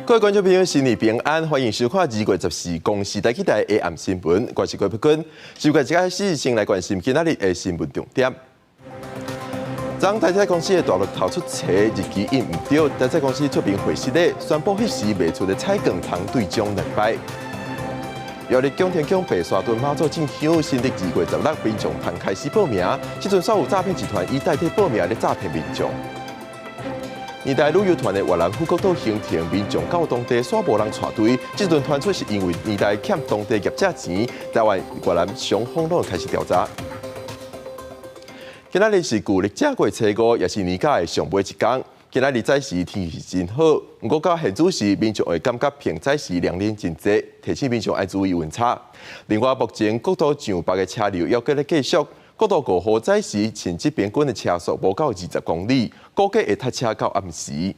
各位觀眾朋友，新年平安，歡迎收看2月14公視台語台的下暗新聞，我是郭培根。首先一開始先來關心今仔日的新聞重點。昨台彩公司的大樂透出齊日期印毋著，台彩公司出面回釋咧，宣布彼時賣出的彩券通對獎兩擺。苗栗蔣天宮白沙屯媽祖進香，新曆2月16民眾通開始報名，這陣煞有詐騙集團以代替報名咧詐騙民眾。年代旅遊團的越南富國島行程，民眾到當地煞無人帶隊，這陣傳出是因為年代欠當地業者錢，台灣越南雙方攏開始調查。今仔日是舊曆正月初五，也是年假的上尾一工。今仔日早時天氣真好，毋過到現子時，民眾會感覺平早時涼冷真濟，提醒民眾愛注意溫差。另外，目前國道上北的車流猶閣咧繼續。國道5號早時尋這平均的車速無夠20公里，估計會塞車到暗時。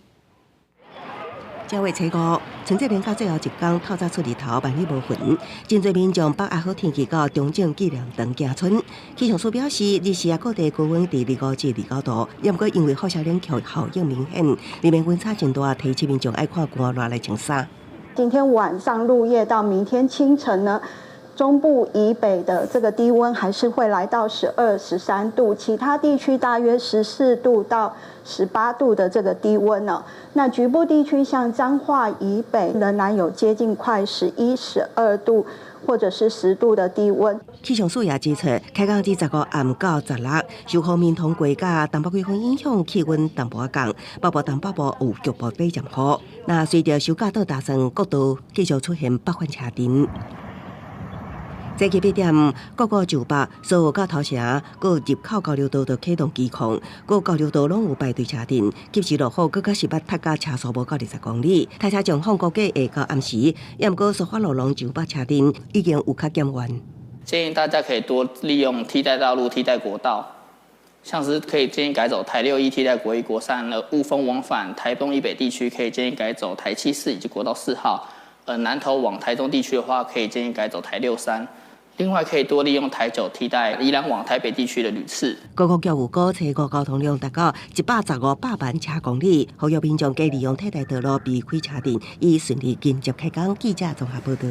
正月初五，春節連假最後一工，透早出日頭，萬里無雲，真濟民眾把握好天氣到中正紀念堂行春。氣象署表示，日時啊各地高溫佇25至29度，毋過因為放射冷卻效應明顯，裡面溫差真大，提醒民眾愛看寒熱來穿衫。今天晚上入夜到明天清晨呢，中部以北的這個低溫還是會來到12、13度，其他地區大約14度到18度的這個低溫呢。那局部地區像彰化以北，仍然有接近快11、12度或者是10度的低溫。氣象署也指出，開工25暗到16，受鋒面通過佮東北季風影響，氣溫淡薄仔降，北部、東北部有局部短暫雨。那隨著收假倒打算，國道繼續出現北返車陣。早起8點，各個上北所有到頭城，閣入口交流道就啟動機控，各交流道攏有排隊車陣，及時落雨，閣較是捌塞甲車速無夠20公里，塞車狀況估計會到暗時。也毋過蘇花路攏上北車陣已經有較減緩。建議大家可以多利用替代道路、替代國道，像是可以建議改走台61替代國一、國三，而霧峰往返台東以北地區可以建議改走台74以及國道4號。南投往台中地區的話，可以建議改走台63。另外，可以多利用台9替代宜蘭往台北地區的旅次。觀光局有估初五交通量達到115百萬車公里，呼籲民眾加利用替代道路避開車陣，以順利緊接開工。記者綜合報道。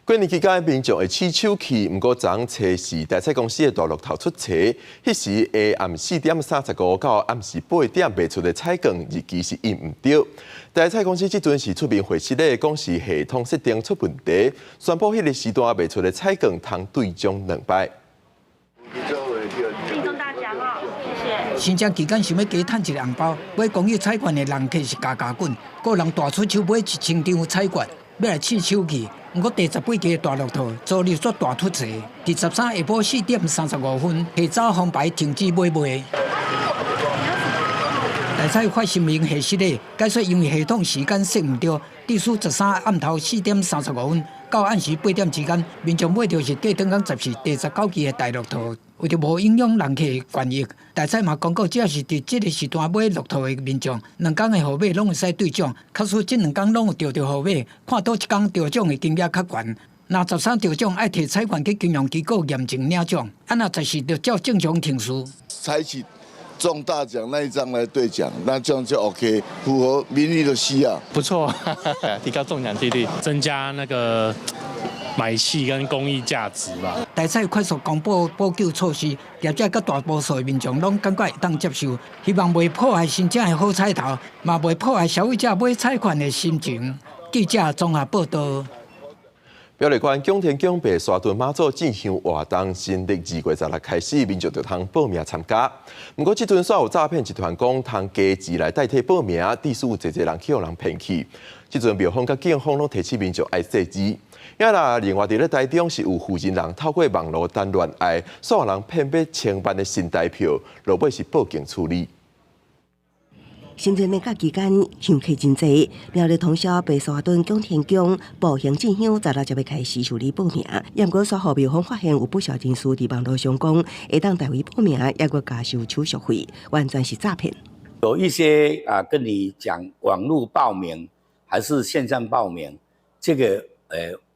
過年期間，民眾會試手氣，毋過昨初四台彩公司的大樂透出齊，彼時下暗4點35到暗時8點賣出的彩券日期是印毋著。台彩公司這陣是出面回釋咧，講是系統設定出問題，宣布彼个時段賣出的彩券通對獎兩擺。祝大獎哦，謝謝。新春期間想欲加趁一个紅包，買公益彩券的人客是加加滾，個人大出手買1000張彩券，欲來試手氣。毋過第18期的大樂透昨日煞大出錯，佇13下晡4點35分，提早封牌停止買賣。台彩發聲明核實咧，解說因為系統時間設毋著，致使13暗頭4點35分到暗時8點之間，民眾買著是隔轉工14第19期的大樂透，為著無影響人客權益，台彩嘛公告，只要是佇這个時段買樂透的民眾，兩工的號碼攏會使對獎。假使這兩工攏有著著號碼，看佗一工著獎的金額較懸。若13著獎，愛提彩券去金融機構驗證領獎，啊若14就照正常程序。採取中大獎那一張來兌獎，那這樣就 OK，符合民意的需要。不錯，提高中獎幾率，增加那個買氣跟公益價值吧。台彩快速公布補救措施，業者佮大多數的民眾攏感覺會當接受，希望袂破壞新正的好彩頭，嘛袂破壞消費者買彩券的心情。記者綜合報道。苗栗縣蔣天宮白沙屯媽祖進香活動，新曆2月16開始，民眾就通報名參加。毋過，這陣煞有詐騙集團講通加錢來代替報名，致使有濟濟人去予人騙去。這陣廟方佮警方攏提醒民眾愛細緻。也啦，另外佇咧台中是有婦人人透過網路談戀愛，煞予人騙買千萬的新台票，落尾是報警處理。新春連假期間，香客真濟。苗栗通霄白沙屯蔣天宮步行進香，十六就欲開始受理報名。也毋過，煞予廟方發現有不少人士佇網路上講，會當代為報名，猶閣加收手續費，完全是詐騙。有一些啊，跟你講網路報名還是線上報名，這個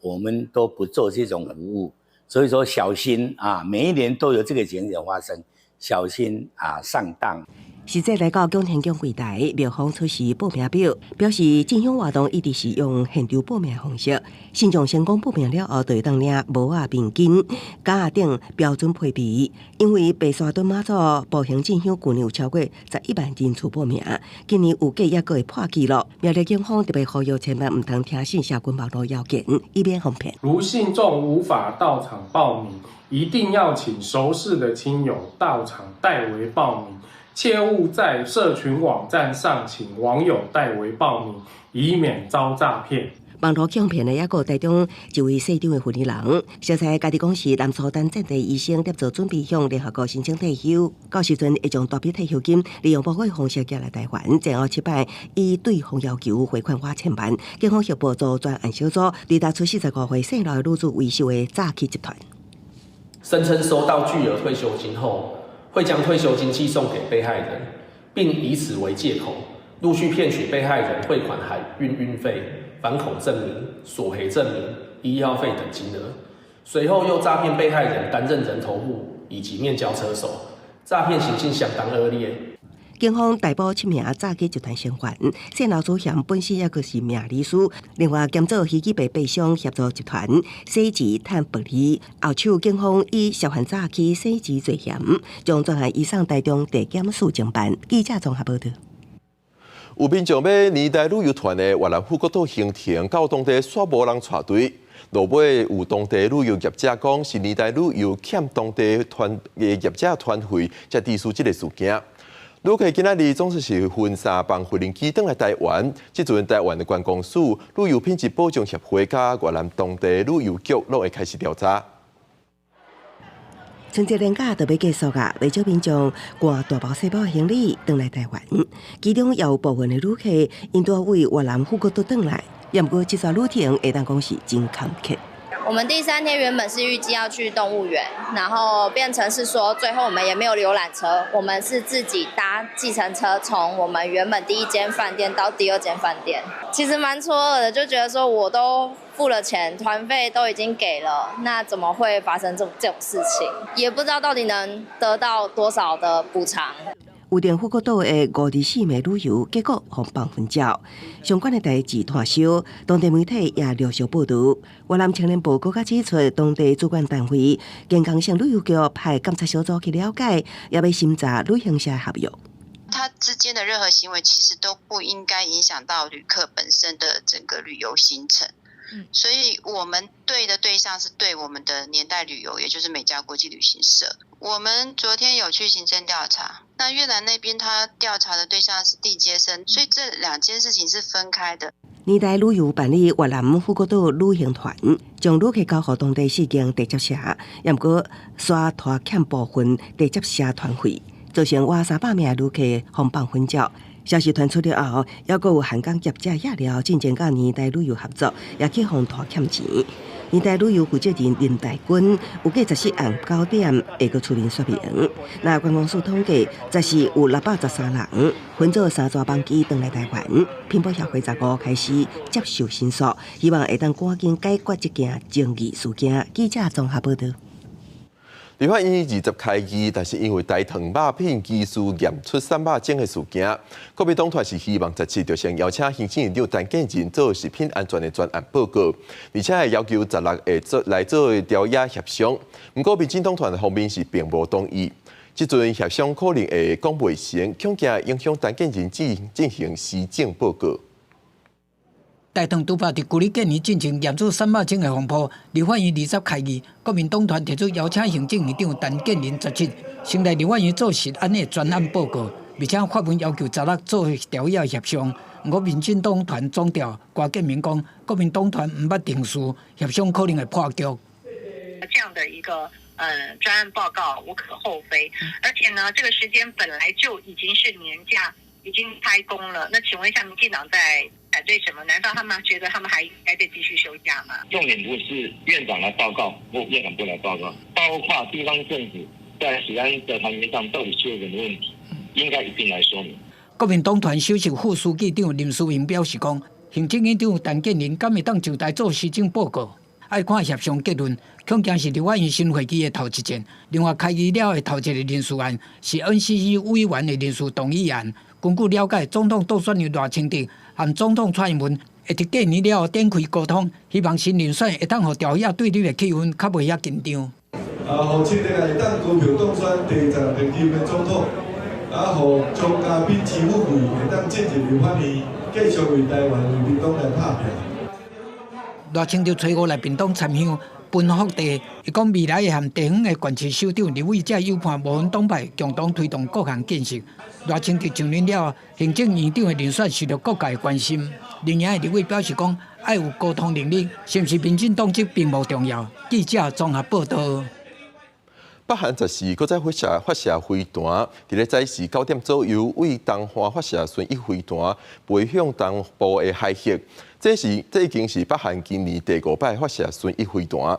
我們都不做這種服務，所以說小心啊！每一年都有這個情形發生，小心啊上當。實際來到蔣天宮櫃台，廟方出示報名表，表示進香活動一直是用現場報名方式。信眾成功報名了後，就會當領帽仔、面巾、夾仔等標準配備。因為白沙屯媽祖步行進香，舊年有超過11萬人次報名，今年預計猶閣會破紀錄。苗栗警方特別呼籲千萬毋通聽信社群網路謠言，以免予騙。如信眾無法到場報名，一定要請熟識的親友到場代為報名。切勿在社群網站上請網友代為報名，以免遭詐騙。網路詐騙的抑閣台中一位姓張的婦女人，熟似家己講是南蘇丹戰地醫生，在做準備向聯合國申請退休，到時陣會將大筆退休金利用報稅方式寄來台灣，前後七擺以對方要求匯款5,000萬。警方協報組專案小組，追查出45歲姓劉的女子為首的詐欺集團，聲稱收到巨額退休金後，會將退休金寄送給被害人，並以此為借口，陸續騙取被害人匯款海運運費、反恐證明、索賠證明、醫藥費等金額。隨後又詐騙被害人擔任人頭戶以及面交車手，詐騙行徑相當惡劣。警方逮捕七名詐欺集團成員，姓劉祖賢本身抑閣是命理師，另外兼做虛擬幣幣商協助集團洗錢趁暴利。後手警方以涉嫌詐欺洗錢罪嫌，將專案移送台中地檢署偵辦。記者綜合報道。有民眾欲年代旅遊團的越南富國島行程，到當地煞無人帶隊。落尾有當地旅遊業者講，是年代旅遊欠當地團的業者團費，才致使這个事件。旅客今仔日總算是分三班飛行機轉來台灣，這陣台灣的觀光署、旅遊品質保障協會佮越南當地旅遊局攏會開始調查。春節連假就欲結束啊，袂少民眾攜大包細包行李轉來台灣，其中也有部分的旅客𪜶拄佇越南富國島轉來，也毋過這逝旅程會當講是真坎坷。我們第三天原本是預計要去動物園，然後變成是說最後我們也沒有遊覽車，我們是自己搭計程車從我們原本第一間飯店到第二間飯店，其實蠻錯愕的，就覺得說我都付了錢，團費都已經給了，那怎麼會發生這種事情？也不知道到底能得到多少的補償。預訂富國島的54名旅遊，結果予放風走。相關的代誌湠燒，當地媒體也陸續報道。越南青年報閣較指出，當地主管單位健康省旅遊局派監察小組去了解，也欲審查旅行社合約。他之間的任何行為，其實都不應該影響到旅客本身的整個旅遊行程。所以我們對的對象是對我們的年代旅遊，也就是美加國際旅行社。我們昨天有去行政調查，那越南那邊他調查的對象是地接生，所以這兩件事情是分開的。年代旅遊辦理越南富國島旅行團，將旅客交予當地四間地接社，也毋過煞拖欠部分地接社團費，造成外300名的旅客予放風走。消息傳出了後，猶閣有香港業者也了進前佮年代旅遊合作，也去予拖欠錢。年代旅遊負責人林大軍預計14暗9點會閣出面說明。那觀光署統計，14有613人分做三逝班機轉來台灣。品保協會15開始接受申訴，希望會當趕緊解決這件爭議事件。記者綜合報道。立法院20開議，但是因為大腸肉品技師驗出瘦肉精的事件，國民黨團是希望17就先邀請行政院長陳建仁做食品安全的專案報告，而且會要求16會做來做調解協商。毋過民進黨團的方面是並無同意，這陣協商可能會講袂成，恐驚影響陳建仁進行施政報告。大腸豬肉佇舊年過年進前驗出瘦肉精的風波，立法院20開議，國民黨團提出邀請行政院長陳建仁17先來立法院做食安的專案報告，而且發文要求16做調解協商。毋過民進黨團總召郭建明講，國民黨團毋捌定數，協商可能會破局。這樣的一個專案報告無可厚非，而且呢，這個時間本來就已經是年假，已經開工了。那請問一下，民進黨在反對什麼？難道他們覺得他們還應該再繼續休假嗎？重點不是院長來報告，或院長不來報告，包括地方政府在食安的環節上到底出了什麼問題，應該一併來說明。國民黨團首席副書記長林淑萍表示講，行政院長陳建仁敢會當上台做施政報告？愛看協商結論。恐驚是立法院新會期的頭一戰。另外，開議了的頭一個人事案是 NCC 委員的人事動議案。根據了解，總統當選人賴清德和總統蔡英文會佇過年了後展開溝通，希望新人選會當予朝野對立的氣氛較袂遐緊張。啊，予清德會當高票當選第16任的總統，啊，予張嘉賓支付會會當進入立法院，繼續為台灣為民黨來拍拼。賴清德初五來屏東參香分福地，伊講未來會和地方的縣市首長、立委這友伴無分黨派，共同推動各項建設。賴清德上任了後，行政院長的人選受到各界關心。另外的立委表示講，愛有溝通能力，是毋是民進黨籍並無重要。記者綜合報道。北韓十四閣再發射飛彈，佇咧早時9點左右，對東岸發射巡弋飛彈，飛向東部的海域。這已經是北韓今年第五擺發射巡弋飛彈。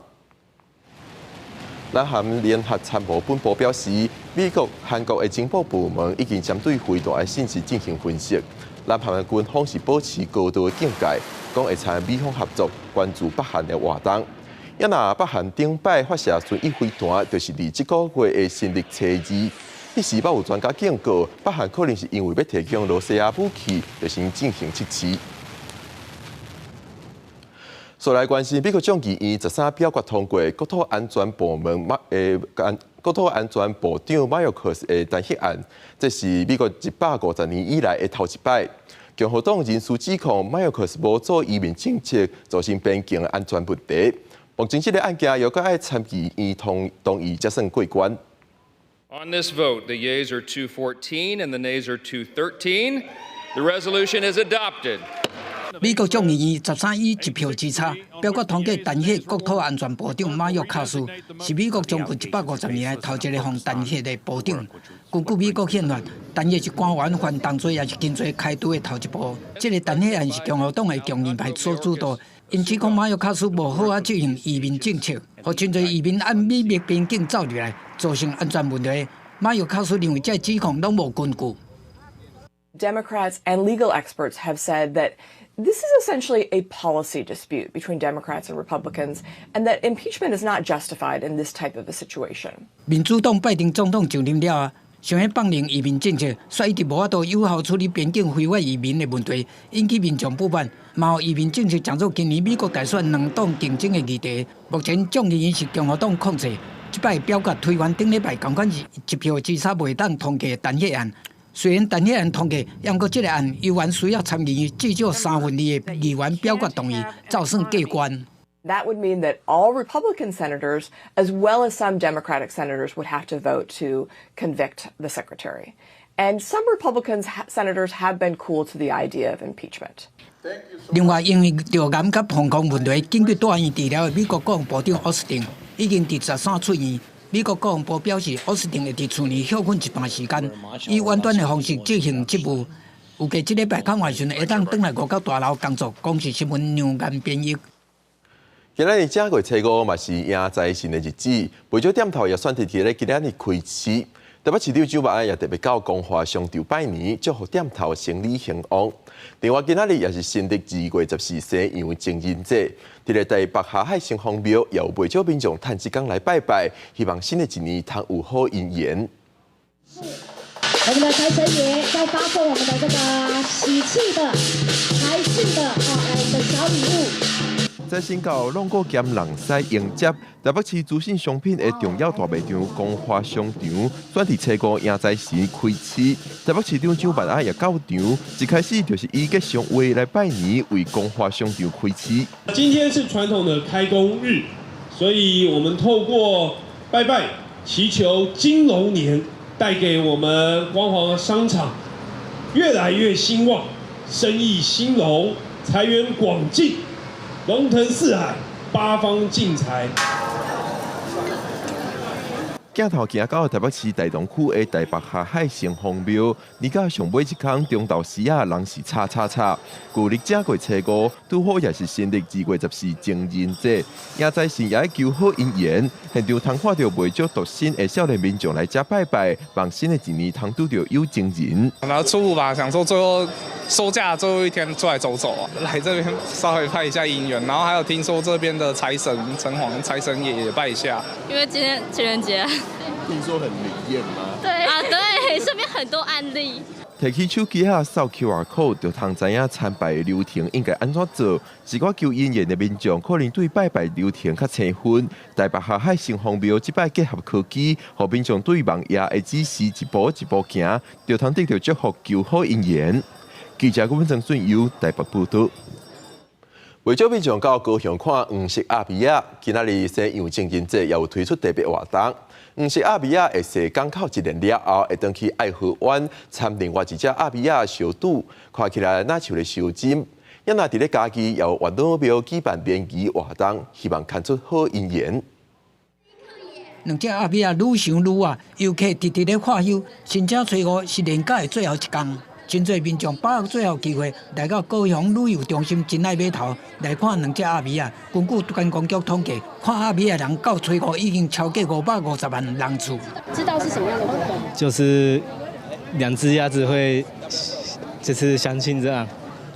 南韓聯合參謀本部表示，美國、韓國的情報部門已經針對飛彈的信息進行分析。南韓的軍方是保持高度的警戒，講會參美方合作，關注北韓的活動。啊若北韓頂擺發射巡弋飛彈，就是佇這個月的新曆初二。彼時捌有專家警告，北韓可能是因為欲提供羅西亞武器，就先進行測試。紲來關心美國眾議院13表決通過國土安全部門馬誒安國土安全部長馬約克斯的彈劾案，這是美國150年以來的頭一擺。共和黨人士指控馬約克斯無做移民政策，造成邊境安全問題。目前這個案件猶閣愛參議院同意才算過關。 On this vote, the yeas are 214 and the nays are 213. The resolution is adopted. 美國眾議院13以一票之差表決通過彈劾國土安全部長馬約卡斯，是美國將近150年來頭一个予彈劾的部長。根據美國憲法，彈劾是官員犯重罪抑是輕罪開除的頭一步。這個彈劾案是共和黨的強硬派所主導，𪜶指控馬約卡斯無好好執行移民政策，予真濟移民按秘密邊境走入來，造成安全問題。馬約卡斯認為這指控攏無根據。 Democrats and legal experts have said that this is essentially a policy dispute between Democrats and Republicans, and that impeachment is not justified in this type of a situation. 民主黨拜登總統就任了後，想欲放任移民政策，煞一直無法度有效處理邊境非法移民的問題，引起民眾不滿。嘛予移民政策成做今年美國大選兩黨競爭的議題。目前眾議院是共和黨控制，這擺表決推翻頂禮拜仝款是一票之差袂當通過彈劾案。雖然彈劾案通過，毋過這個案猶原需要參議院至少2/3的議員表決同意，才算過關。 That would mean that all Republican senators, as well as some Democratic senators, would have to vote to convict the secretary. And some Republican senators have been cool to the idea of impeachment. 另外，因為著癌佮膀胱問題緊急住院治療的美國國防部長奧斯汀已經佇13出院。美國國防部表示，奧斯汀會佇厝內歇睏一段時間，以遠端的方式執行職務。預計這禮拜較晚時會當轉來五角大樓工作。公視新聞梁岩編譯。今仔日正月初五嘛是迎財神的日子，袂少店頭也選擇佇咧今仔日開市。台北市長蔣萬安也特別到光華商場拜年，祝福店頭生意興旺。另外，今仔日也是新曆2月14西洋情人節，佇咧台北霞海城隍廟，也有袂少民眾趁這工來拜拜，希望新的一年通有好姻緣。我們的財神爺在發送我們的這個喜氣的財氣的哦，來我們的小禮物。在新到挵鼓兼人獅迎接台北市資訊商品的重要大賣場光華商場，選佇初五迎財神開市。台北市長蔣萬安也到場，一開始就是以吉祥話來拜年，為光華商場開市。今天是傳統的開工日，所以我們透過拜拜，祈求金龍年帶給我們光華商場越來越興旺，生意興隆，財源廣進。龍騰四海，八方進財。鏡頭行到台北市大同區的台北下海城隍廟，而家上尾一工中晝時仔，人是吵吵吵。舊曆正月初五，拄好也是新曆2月14情人節，迎財神爺求好姻緣，現場通看著袂少獨身的少年民眾來遮拜拜，望新的一年通拄著有情人。然後初五吧，想說最後收假最後一天出來走走，來這邊稍微拜一下姻緣，然後還有聽說這邊的財神城隍財神爺也拜一下。因為今天情人節。聽說很靈驗嗎？對啊，對，身邊很多案例。提起手機仔掃 QR code 就通知影參拜的流程應該按怎做？一寡求姻緣的民眾可能對拜拜流程較生分。台北下海城隍廟這擺結合科技，予民眾對網頁的指示一步一步行，就通得著祝福求好姻緣。記者郭文曾俊佑台北報導。袂少民眾到高雄看黃色鴨米仔，今仔日西洋情人節也有推出特別活動。黃色鴨米仔會踅港口一年了後，會轉去愛河灣參另外一隻鴨米仔相拄，看起來若像咧相親。也若佇咧嘉義也有月老廟舉辦聯誼活動，希望牽出好姻緣。兩隻鴨米仔愈想愈愛，遊客直直咧喝搝，新正初五是連假的最後一工。真濟民眾把握最後機會來到高雄旅遊中心真愛碼頭來看兩隻鴨米仔。根據觀光局統計，看鴨米仔人到初五已經超過550萬人次。知道是什麼樣的活動？就是兩隻鴨子會就是相親這樣。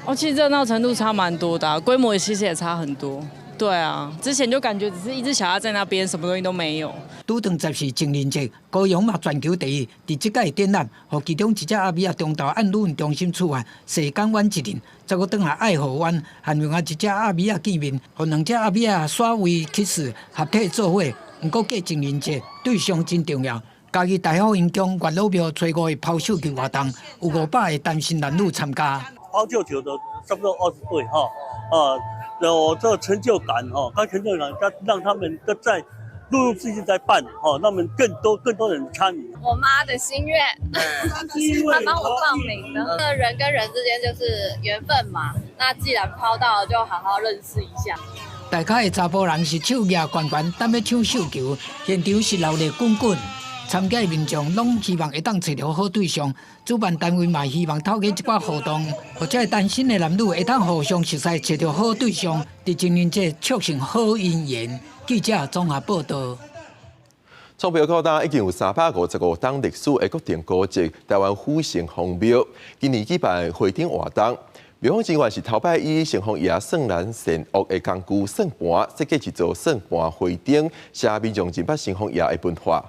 哦，其實熱鬧程度差蠻多的，規模其實也差很多。對啊，之前就感覺只是一隻小鴨在那邊，什麼東西都沒有。拄當14情人節，高雄嘛全球第一，佇這屆展覽，予其中一隻鴨米仔中晝按旅遊中心出發，踅港灣一輪，再閣轉來愛河灣，和另外一隻鴨米仔見面，予兩隻鴨米仔煞位起勢合體做伙。毋過過情人節對象真重要。嘉義大福雲宮月老廟初五的拋繡球活動，有500個單身男女參加。拋繡球的差不多20對哈，啊，有這個成就感哈，該成就感，讓他們都在陸陸續續在辦，哈，讓他們更多更多人參與。我媽的心願，她幫我報名的。那人跟人之間就是緣分嘛，那既然拋到，就好好認識一下。大坵的查埔人是手舉懸懸，等欲搶繡球，現場是熱鬧滾滾。參加的民眾攏希望會當揣著好對象，主辦單位嘛希望透過這寡活動，予這个單身的男女會當互相熟似，揣著好對象，佇情人節促成好姻緣。記者綜合報導。創廟到今已經有355冬歷史的國定古蹟台灣府城隍廟，今年舉辦花燈活動。廟方人員是頭擺以城隍爺算人善惡的工具算盤設計一座算盤花燈，使民眾認捌城隍爺的文化。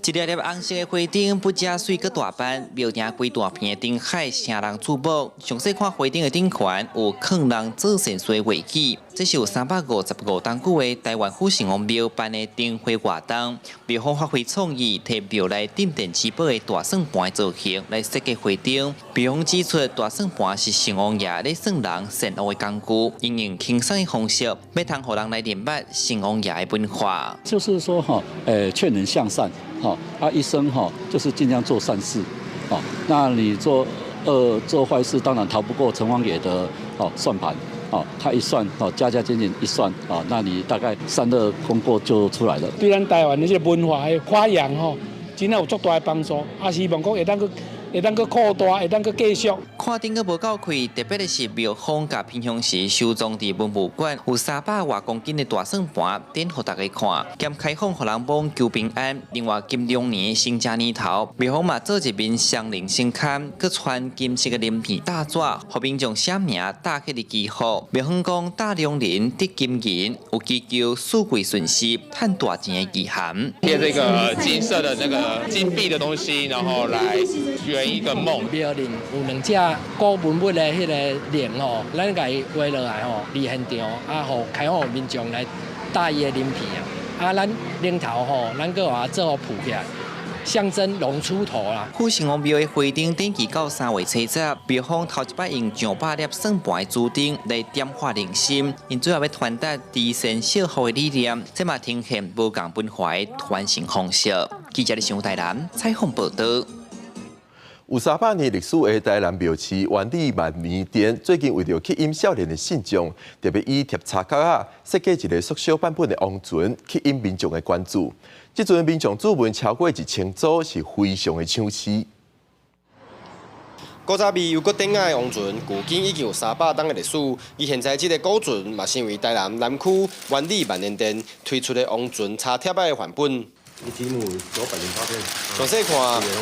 一粒粒紅色的花燈不只媠閣大範，廟埕規大片的燈海，惹人注目。詳細看花燈的頂懸有勸人做善事的畫記，這是有355冬久的台灣府城隍廟辦的燈會活動。廟方發揮創意，提廟內鎮店之寶的大算盤造型來設計花燈。廟方指出，大算盤是城隍爺咧算人善惡的工具，應用輕鬆的方式，欲通予人來認捌城隍爺的文化。就是說，哈，勸人向善。好，他一生哈就是盡量做善事，哦，那你做惡做壞事，當然逃不過城隍爺的哦算盤，哦，他一算哦加加減減一算，哦，那你大概善惡功過就出來了。對咱台灣的這個文化的發揚吼，真正有足大的幫助，啊，希望講會當閣會當閣擴大，會當閣繼續。看燈閣無夠氣，特別的是廟方佮平常時收藏佇文物館有300外公斤的大算盤，展予大家看，兼開放予人摸求平安。另外，金龍年新正年頭，廟方嘛做一面雙龍神龕，閣穿金色的鱗片大紙，予民眾寫名打起的祈福。廟方講打龍鱗得金銀，有祈求四季順時、賺大錢的意涵。貼這個金色的那個金幣的東西，然後來圓一個夢。廟裡有兩隻古文物的彼个龍吼，咱共伊畫落來吼，佇現場啊，予開放民眾來打伊的鱗片啊，啊，咱龍頭吼，咱閣予它做予浮起來，象徵龍出頭啦。府城隍廟的花燈展期到3月初10，廟方頭一擺用上百粒算盤的主燈來點化人心，𪜶主要欲傳達慈善惜福的理念，這嘛呈現無仝文化的傳承方式。記者的上台南採訪報導。有300年歷史的台南廟市灣里萬年殿，最近為著吸引少年的信眾，特別以疊插角仔設計一个縮小版本的王船，吸引民眾的關注。這陣民眾注文超過1000組，是非常的搶市。古早味又閣典雅的王船，距今已經有300冬的歷史。而現在這个古船嘛，成為台南南區灣里萬年殿推出的王船插貼仔的範本。積木908片。詳細看，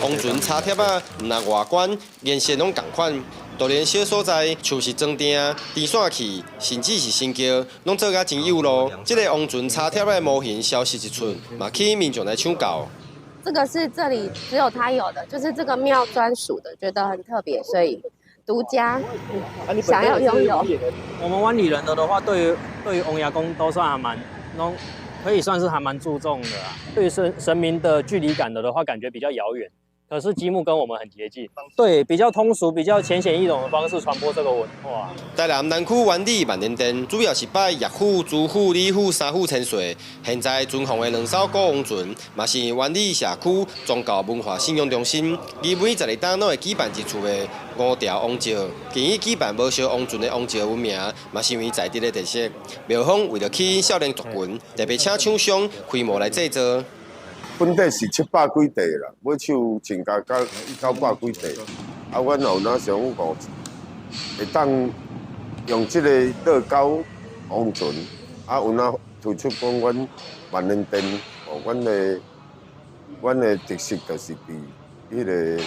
王船插貼仔，毋但外觀顏色攏仝款，就連小所在，像是床墊、電線器，甚至是神轎，攏做甲真有路。這个王船插貼仔的模型消息一出，嘛吸引民眾來搶購。這個是這裡只有他有的，就是這個廟專屬的，覺得很特別，所以獨家想要擁有。我們灣裡人的話，對於王爺公都算還蠻，可以算是還蠻注重的啊。對於神明的距離感的話，感覺比較遙遠。可是積木跟我們很貼近，對，比較通俗、比較淺顯易懂的方式傳播這個文化。台南南區灣里萬年殿主要是拜葉府、朱府、李府三府千歲。現在存放的兩艘古王船，嘛是灣里社區宗教文化信仰中心。而每12冬攏會舉辦一次的五條王轎，近日舉辦無燒王船的王轎聞名，嘛成為在地的特色。廟方為著吸引少年族群，特別請廠商開模來製作。本底是700幾塊啦，買手穿加加900幾塊。啊，阮有哪想講，會當用這個樂高王船，啊，有哪推出講阮萬年殿，哦，阮的特色就是佇彼个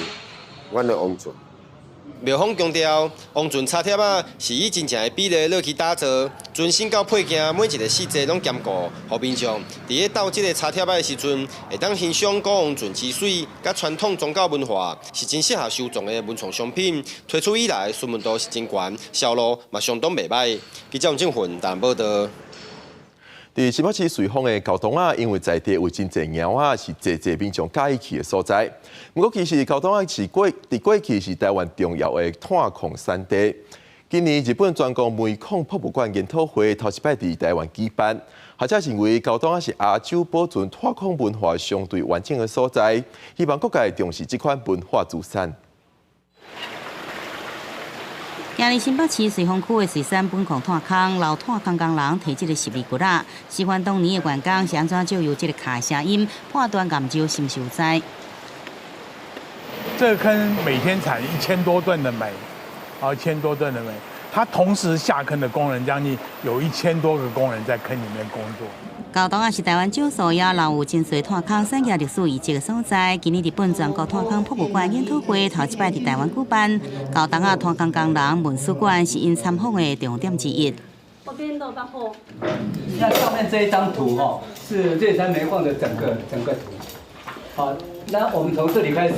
阮的王船。廟方強調，王船插貼仔是以真正的比例落去打造，船身到配件每一个細節攏兼顧，予民眾佇咧鬥這个插貼仔的時陣，會當欣賞古王船之水，佮傳統宗教文化，是真適合收藏的文創商品。推出以來，詢問度是真懸，銷路嘛相當袂䆀。記者王正雲台南報導。佇新北市瑞芳的高洞仔，因為在地有真濟貓仔，是濟濟民眾佮意去的所在。毋過，其實高洞仔是佇過去是台灣重要的炭礦產地。今年日本全國煤礦博物館研討會頭一擺佇台灣舉辦，學者認為高洞仔是亞洲保存炭礦文化相對完整的所在，希望各界重視這款文化資產。今年新北市瑞芳區的瑞山本礦炭坑，老炭礦工人提這个十字骨仔，示範當年的員工是按怎藉由這个卡聲音判斷岩石是毋是有災。這个坑每天產1000多噸的煤，啊，一千多噸的煤，它同時下坑的工人將近有1000多個工人在坑裡面工作。高洞仔是台灣少數猶留有真濟炭礦產業歷史遺跡的所在。今年日本全國炭礦博物館研討會頭一擺佇台灣舉辦，高洞仔炭礦工人文史館是𪜶參訪的重點之一。那上面這一張圖吼，是瑞山煤礦的整個圖。好，那我們從這裡開始，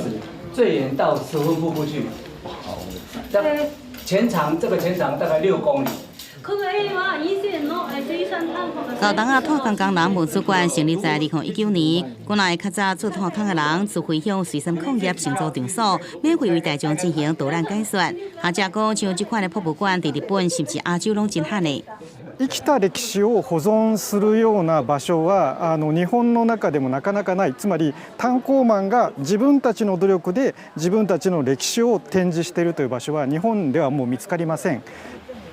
最遠到十分瀑布去。好，這全長這個全長大概6公里。高洞仔炭礦工人文史館成立在2019年，本來較早做炭礦的人自回鄉瑞山礦業成做場所，免費為大眾進行導覽解說。學者講，像這款的博物館，佇日本甚至亞洲攏真罕的。生きた歴史を保存するような場所は日本の中でもなかなかない。つまり炭鉱マンが自分たちの努力で自分たちの歴史を展示しているという場所は日本ではもう見つかりません。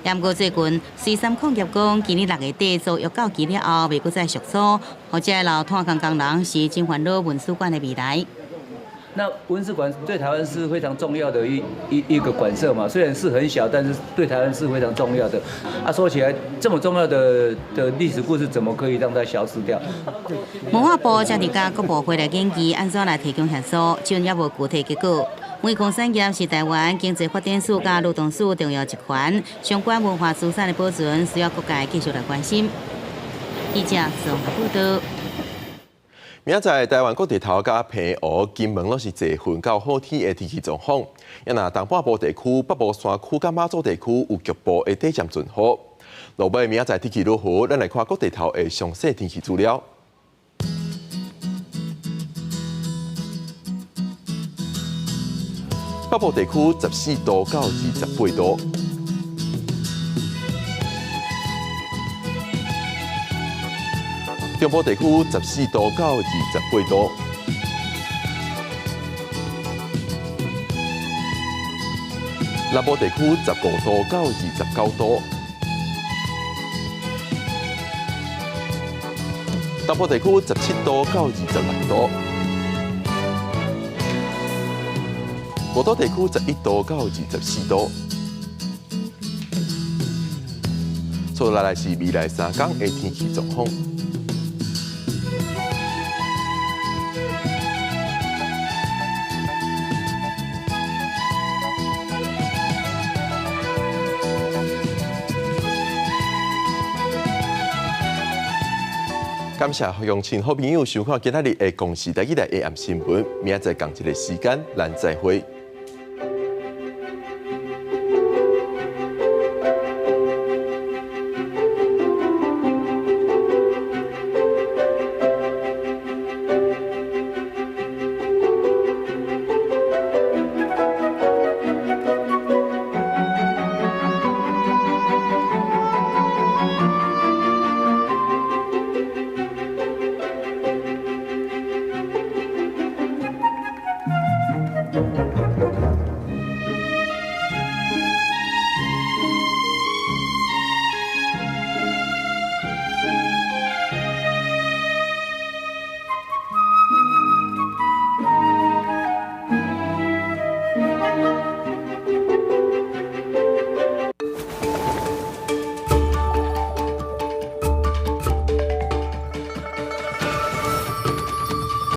毋過最近，瑞山礦業講，今年6月底租約到期了後，袂閣再續租，予這老炭礦工人是真煩惱文史館的未來。那文史館對台灣是非常重要的一個館舍嘛，雖然是很小，但是對台灣是非常重要的。啊，說起來這麼重要的歷史故事，怎麼可以讓它消失掉？文化部正佇佮各部會來研究，按怎來提供協助，這猶無具體結果。煤礦產業是台灣經濟發展史佮勞動史重要一環，相關文化資產的保存需要各界繼續來關心。記者綜合報導。明仔載台灣各地頭佮澎湖、金門攏是濟雲到好天的天氣狀況。啊若東半部地區、北部山區佮馬祖地區有局部的短暫陣雨。落尾明仔載天氣如何？咱來看各地頭的詳細天氣資料。北部地區14度到28度。中部地區14度到28度。南部地區15度到29度，東部地區17度到26度，五島地區11度到24度。接落來是未來三天的天氣狀況。感謝鄉親好朋友收看今仔日的公視台語台 AM 新聞，明仔載仝一个時間，咱再會。